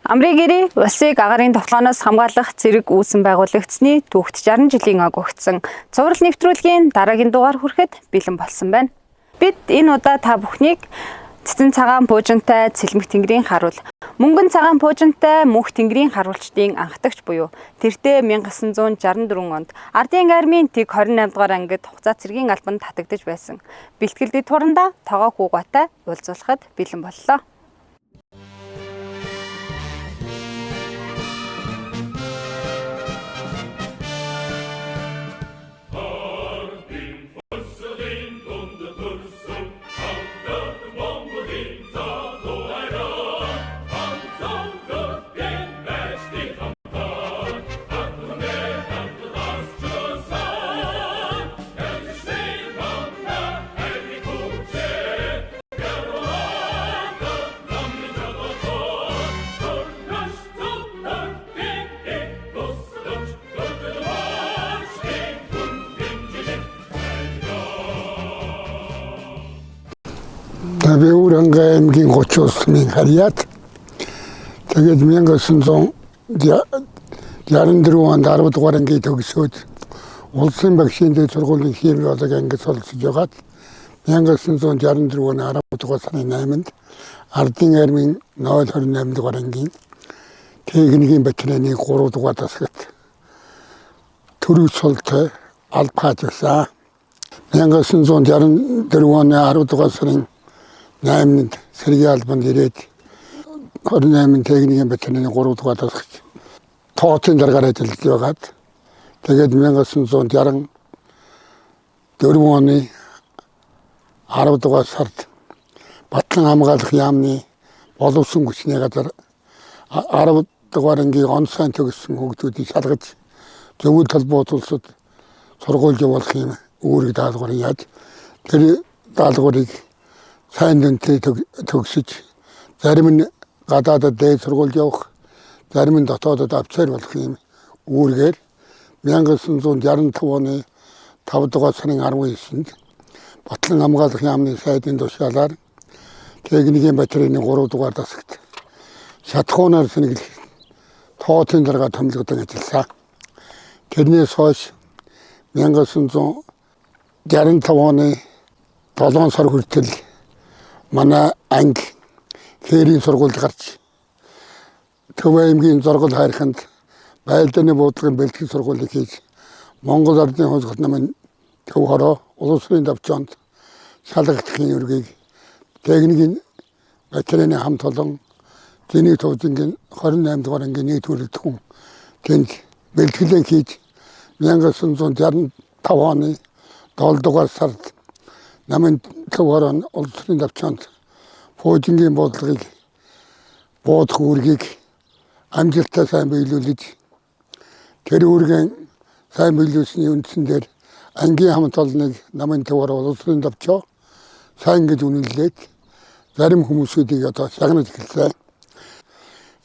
Амрын гэрээ улсыг агарын товтлооноос хамгаалах зэрэг үүсэн байгуулагдсны түүхт 60 жилийн ог өгсөн цуврал нэвтрүүлгийн дараагийн дугаар хүрэхэд бэлэн болсон байна. Бид энэ удаа та бүхнийг цэцэн цагаан пуужинтай цэлмэх тэнгэрийн харуул, мөнгөн цагаан пуужинтай мөнх тэнгэрийн харуулчдын анхдагч буюу тэртээ 1964 онд Ардын армийн тэг 28 дугаар ангид хугацаа цэргийн албанд татагдаж байсан. Бэлтгэлд турандаа тогоо хүүгаатай уулзуулахад бэлэн боллоо. Би Уранга аймгийн 39-ын харьяат. Тэгээд 1964 онд 10 дугаар ангийг төгсөөд улсын багшийн дэд сургуулийн хими биологи ангид суралцж байгаад 1964 оны 10 дугаар сарын 8-нд Ардын армийн 028 дугаар ангийн техникийн батальоны 3 дугаар дасагт төрөв султай алба хааж байсан. 1964 оны 10 дугаар сарын 8-нд сэргийн албанд ирээд 28 техникийн батальоны 3 дугаар дасагт тооцын даргаар ажиллаж байгаад тэгээд 1964 оны 10 дугаар сард Батлан хамгаалах яамны боловсон хүчний газар 10 дугаар ангийн он сайн төгссөн хүүхдүүдийг шалгаж зөвхөн толбоот улсад сургуульд явуулах юм үүрэг даалгаврыг яаж тэр даалгаврыг сайн дүнтэй төгсөж зарим нь гадаадад дээд сургуульд явах, зарим нь дотоодод офицер болох юм үүргээр 1965 оны 5 дугаар сарын 19-нд Батлан хамгаалах яамны сайдын тушаалаар техникийн батарейны 3 дугаар дасагт шатхуунаар сэнэглэх тооцын дарга томилогдон ажилласан. Тэрнээс хойш 1965 оны 7 сар хүртэл манай анги хээрийн сургуульд гарч Төв аймгийн Зоргол хайрханд байлдааны буудлын бэлтгэл сургуулийг хийж Монгол Ардын хувьсгалт намын төв хороо улс төрийн товчоонд шалгагдахын үүргийг техникийн батарейны хамт олон зэний төвзөнгийн 28 дугаар ангийн нийт бүрэлдэхүүн тэнд бэлтгэлээ хийж 1965 оны 7 дугаар сард намын төв хороо улс төрийн товчоонд пуужингийн буудлагыг буудах үүргийг амжилттай сайн биелүүлж тэр үүргийн сайн биелүүлсний үндсэн дээр ангийн хамт олныг намын төв хороо улс төрийн товчоо сайн гэж үнэлээд зарим хүмүүсүүдийг одоо шагнаж эхэлсэн.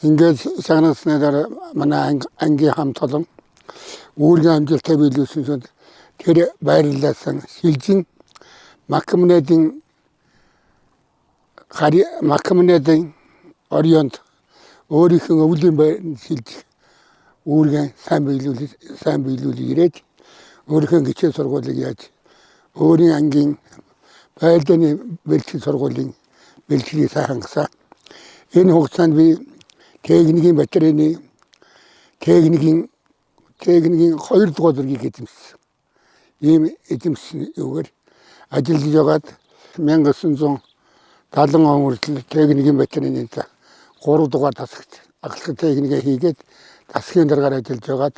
Ингээд шагнасны дараа манай ангийн хамт олон үүргийн амжилттай биелүүлсэн тэр байрлалаасан шилжин Макмнедын Макмнедын Орионд өөрийнхөө өвлийн байранд шилжих үүргээ сайн биелүүлж ирээд өөрийнхөө хичээл сургуулийг яаж өөрийн ангийн байлдааны бэлтгэл сургуулийн бэлтгэлийг сайн хангасан. Энэ хугацаанд би техникийн батарейны техникийн 2 дугаар зэргийг эзэмшсэн. Ийм эзэмшсэн юугаар ажиллаж байгаад 1970 он хүртэл техникийн батарейны 3 дугаар дасагт ахлах техникээ хийгээд дасгийн даргаар ажиллаж байгаад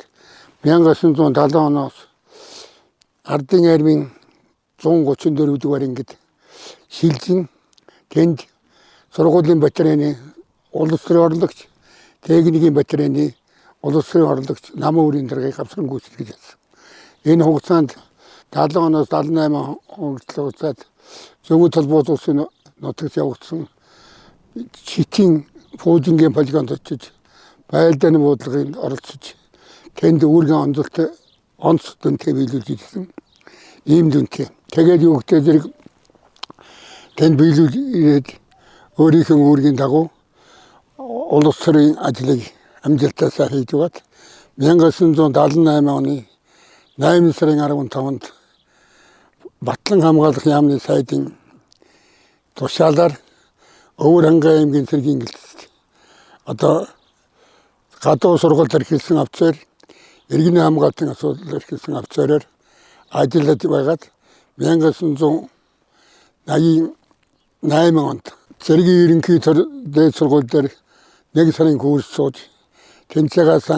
1970 оноос Ардын армийн 134 дугаар ангид шилжин тэнд сургуулийн батарейны улс төрийн орлогч, техникийн батарейны улс төрийн орлогч намын үрийн даргаыг авсран гүйцэтгэж байсан. Энэ хугацаанд 70 оноос 78 он хүртэл хугацаанд зөнгө толбоот улсын нутагт явагдсан Читийн пуужингийн полигонд очиж байлдааны буудлагыг оролцож тэнд үүргийн онцлогтой онц дүнтэй биелүүлж ирсэн. Ийм дүнтэй. Тэгээд юу гэдэг зэрэг тэнд биелүүлж ирээд өөрийнхөө үүргийн дагуу Улс төрийн ажлыг амжилттай сайн хийж байгаад 1978 оны 8 сарын 15-нд Батлан хамгаалах яамны сайдын тушаалаар Өвөр-Хангай аймгийн цэргийн гэлтэст одоо гадуу сургуульд эрхэлсэн офицер, иргэний хамгаалтын асуудал эрхэлсэн офицераар ажиллаж байгаад 1988 онд цэргийн ерөнхий дээд сургууль дээр нэг сарын курс сууж тэнцээгээс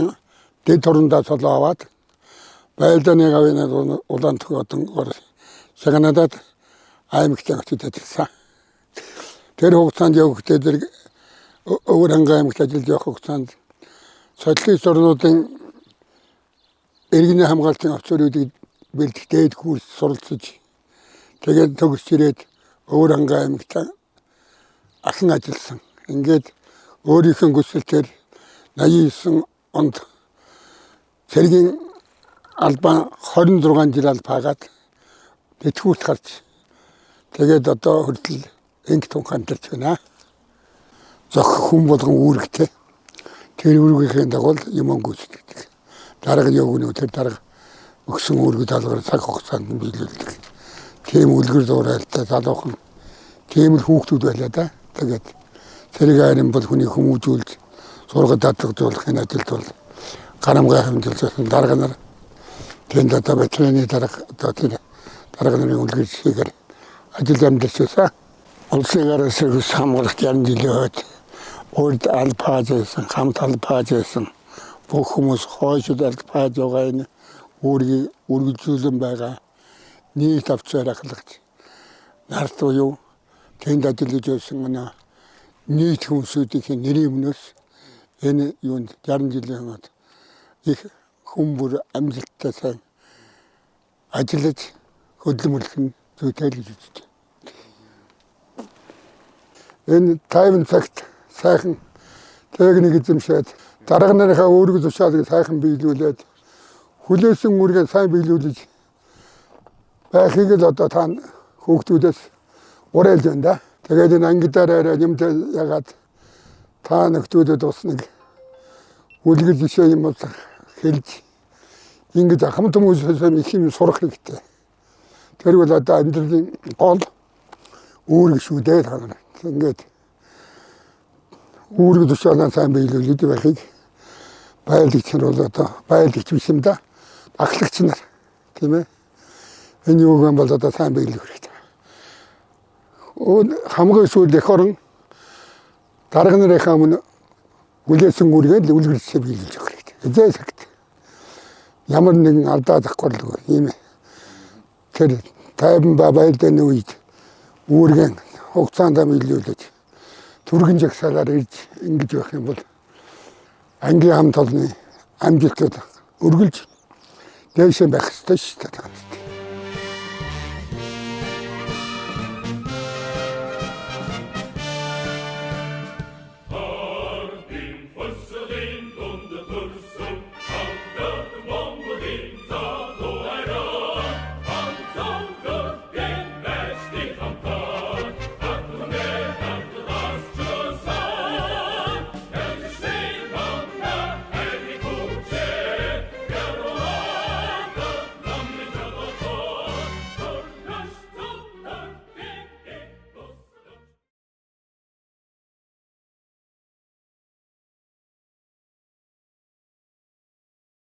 дэд орондоо цолоо аваад байлдааны гавьяаны улаан төхөөрөмжөөр шагнадад аймагт очиж ажилласан. Тэр хугацаанд явагдсан зэрэг Өвөр-Хангай аймагт ажиллаж явах хугацаанд социалист орнуудын иргэний хамгаалтын офицеруудыг бэлдэх дээд курс суралцаж тэгээд төгсөж ирээд Өвөр-Хангай аймагт ахин ажилласан. Ингээд өөрийнхөө хүсэлтээр 89 онд цэргийн албаа 26 жил албаагаад тэтгэврт гарч тэгээд одоо хүртэл инг тунх амьдарч байна. Зохих хүн болгон үүрэгтэй. Тэр үүргийнхээ дагуу юм гүйцэтгэдэг. Дарга юу гэнэ тэр дарга өгсөн үүрэг даалгавар цаг хугацаанд нь биелүүлдэг. Тийм үлгэр дуурайлтай залуухан тийм л хүүхдүүд байлаа да. Тэгээд цэрэг айрын бол хүний хүмүүжүүлж сургад дадлагдуулах энэ ажилд бол гарамгай хэмжилсэн дарга нар тэнд одоо ветераны дарга одоо тэр дарга нарын үлгэр жишээгээр ажил амьдарч байсан. Улсын араас хамгаалах 60 жилийн хойд урд алпааж байсан, хамт алпааж байсан. Бүх хүмүүс хойшид алпааж байгаа энэ үүргийг үргэлжлүүлэн байгаа нийт офицер ахлагч нарт буюу тэнд ажиллаж байсан манай нийт хүмүүсүүдийн нэрийн өмнөөс энэ юунд 60 жилийн хойд их хүн бүр амжилттай сайн ажиллаж хөдөлмөрлөх нь зүйтэй л гэж үздэг. Энэ 50 цагт сайхан техник эзэмшээд дарга нарынхаа үүрэг тушаалыг сайхан биелүүлээд хүлээсэн үүргээ сайн биелүүлж байхыг л одоо та хүүхдүүдээс уриалж байна да. Тэгээд энэ ангидаар арай юмтай ягаад та нөхдүүдэд бас нэг үлгэр жишээ юм бол хэлж ингэж хамт хүмүүсээс их юм сурах хэрэгтэй. Тэр бол одоо амьдралын гол үүрэг шүү дээ та нар. Ингээд үүрэг тушаалаа сайн биелүүлж байхыг байлдагч нар бол одоо байлдагч биш юм да. Ахлагч нар тийм ээ. Энэ юуг юм бол одоо сайн биелүүлэх хэрэгтэй. Хамгийн сүүлд эх орон дарга нарынхаа өмнө хүлээсэн үүргээ л үлгэр жишээ биелүүлж өгөх хэрэгтэй. Хэзээ цагт ямар нэгэн алдаа захгүй ийм тэр тайван ба байлдааны үед үүргэн хугацаанд биелүүлж түргэн жагсаалаар ирж ингэж байх юм бол ангийн хамт олонны амжилтууд үргэлж дээшээ байх ёстой шүү дээ.